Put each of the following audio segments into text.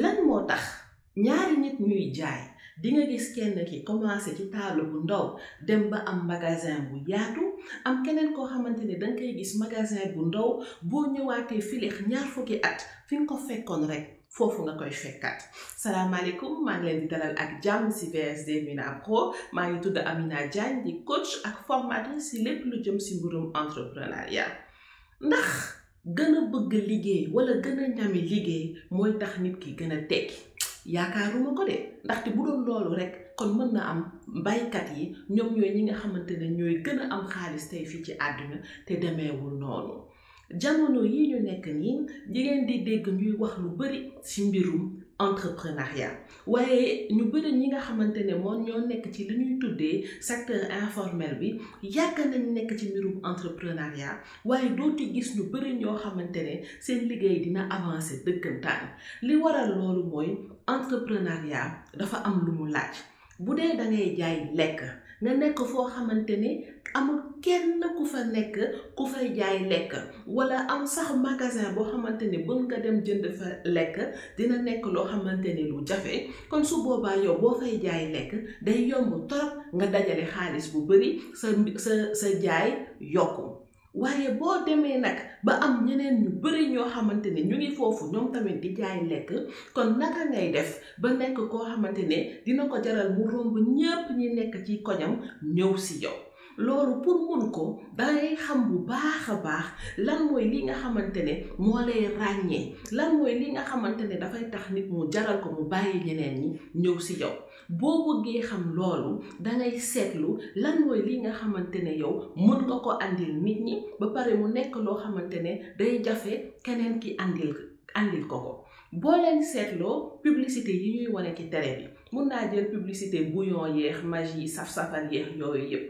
lan moo tax ñaari nit ñuy jaay di nga gis kenn ki commencé ci table bu ndaw dem ba am magasin bu yaatu am keneen koo xamante ne danga koy gis magasin bu ndaw boo ñëwaatee fileex ñaar fukki at fi nga ko fekkoon rek foofu nga koy fekkaat. salaamaaleykum maa ngi leen di dalal ak jàmm si VSD Mina Pro maa ngi tudd Amina Diagne di coach ak formatrice si lépp lu jëm si mbirum entrepreneuriat. ndax gën a bëgg liggéey wala gën a ñami liggéey mooy tax nit ki gën a tekki yaakaaruma ko de ndaxte bu doon loolu rek kon mën na am baykat yi ñoom ñooy ñi nga xamante ne ñooy gën a am xaalis tey fii ci àdduna te demeewul noonu. jamono yi ñu nekk nii jigéen di dégg ñuy wax lu bari ci mbirum entrepreneuriat waaye ñu bari ñi nga xamante ne moom ñoo nekk ci li ñuy tuddee secteur informel bi yàgg nañ nekk ci mbirum entrepreneuriat waaye dooti gis ñu bari ñoo xamante ne seen liggéey dina avancer dëggantaan. li waral loolu mooy entrepreneuriat dafa am lu mu laaj. bu dee da ngay jaay lekk nga nekk foo xamante ne amul kenn ku fa nekk ku fay jaay lekk wala am sax magasin boo xamante ne bën nga dem jënd fa lekk dina nekk loo xamante ne lu jafe kon su boobaa yow boo fay jaay lekk day yomb trop nga dajale xaalis bu bari sa jaay yokku. waaye boo demee nag ba am ñeneen ñu bari ñoo xamante ne ñu ngi foofu ñoom tamit di jaay lekk kon naka ngay def ba nekk koo xamante ne dina ko jaral mu romb ñépp ñi nekk ci koñam ñëw si yow. loolu pour mun ko dangay xam bu baax a baax lan mooy li nga xamante ne moo lay ràññee lan mooy li nga xamante ne dafay tax nit mu jaral ko mu bàyyi ñeneen ñi ñëw si yow. boo bëggee xam loolu dangay seetlu lan mooy li nga xamante ne yow mën nga ko andil nit ñi ba pare mu nekk loo xamante ne day jafe keneen ki andil ko. boo leen seetloo publicité yi ñuy wane ci télé bi mun naa jël publicité bouillon yeex magie saf-safal yeex yooyu yépp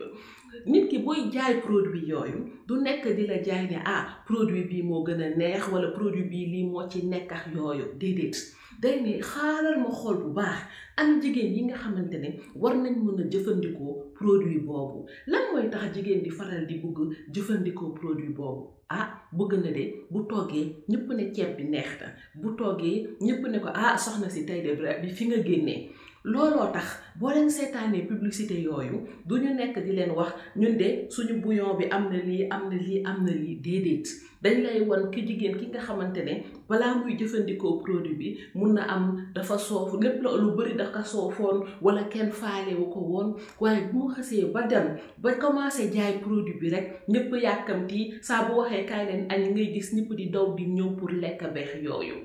nit ki booy jaay produit yooyu du nekk di la jaay ne produit bii moo gën a neex wala produit bii lii moo ci nekk ak yooyu déedéet day ne xaaral ma xool bu baax am jigéen yi nga xamante ne war nañ mën a jëfandikoo produit boobu. lan mooy tax jigéen di faral di bëgg jëfandikoo produit boobu bëgg na de bu toggee ñëpp ne ceeb bi neex na bu toggee ñëpp ne ko soxna si tey de bi fi nga génnee. looloo tax boo leen seetaanee publicité yooyu du ñu nekk di leen wax ñun de suñu bouillon bi am na lii am na lii am na lii déedéet dañ lay wan ki jigéen ki nga xamante ne balaa muy jëfandikoo produit bi mun na am dafa soofu lépp lu bari dafa soofoon wala kenn faalewu ko woon waaye bu mu xasee ba dem ba commencé jaay produit bi rek ñëpp yàkkamti saa bu waxee kaay leen añ ngay gis ñëpp di daw di ñëw pour lekk beex yooyu.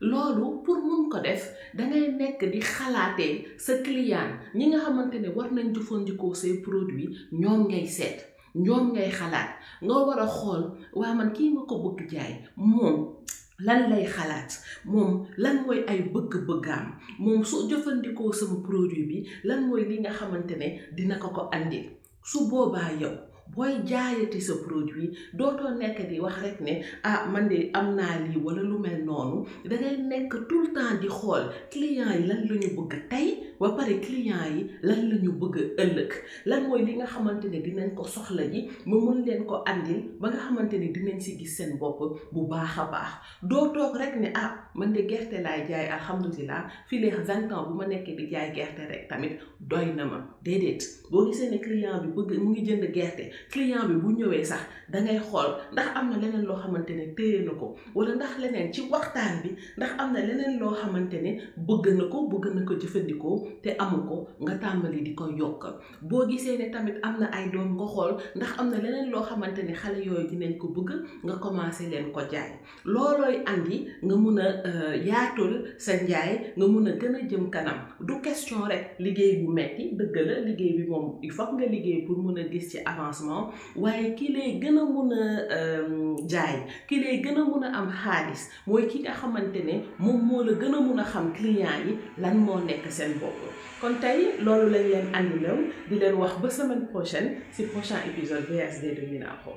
loolu pour mun ko def dangay nekk di xalaatee sa client ñi nga xamante ne war nañ jëfandikoo say produit ñoom ngay seet ñoom ngay xalaat nga war a xool waa man kii ma ko bëgg jaay moom lan lay xalaat moom lan mooy ay bëgg-bëggaam moom su jëfandikoo sama produit bi lan mooy li nga xamante ne dina ko andil. su boobaa yow booy jaayati sa produit dootoo nekk di wax rek ne man de am naa lii wala lu mel noonu dangay nekk tout le temps di xool client yi lan la ñu bëgg tey ba pare client yi lan la ñu bëgg ëllëg lan mooy li nga xamante ne dinañ ko soxla ji ma mun leen ko andil ba nga xamante ne dinañ si gis seen bopp bu baax a baax. doo toog rek ne man de gerte laay jaay alhamdulilah fii les 20 ans bu ma nekkee di jaay gerte rek tamit doy na ma déedéet. boo gisee ne client bi bëgg mu ngi jënd gerte client bi bu ñëwee sax dangay xool ndax am na leneen loo xamante ne téye na ko wala ndax leneen ci waxtaan bi ndax am na leneen loo xamante ne bëgg na ko jëfandikoo te amu ko nga tàmbali di ko yokk. boo gisee ne tamit am na ay doom nga xool ndax am na leneen loo xamante ne xale yooyu dinañ ko bëgg nga commencé leen ko jaay. loolooy andi nga mun a yaatul sa njaay nga mun a gën a jëm kanam. du question rek liggéey bu metti dëgg la liggéey bi moom il faut nga liggéey pour mun a gis ci avancement waaye ki lay gën a mun a jaay ki lay gën a mun a am xaalis mooy ki nga xamante ne moom moo la gën a mun a xam client yi lan moo nekk seen bopp. kon tey loolu lañ leen andiloon di leen wax ba semaine prochaine ci prochain épisode VSD de Mina Pro.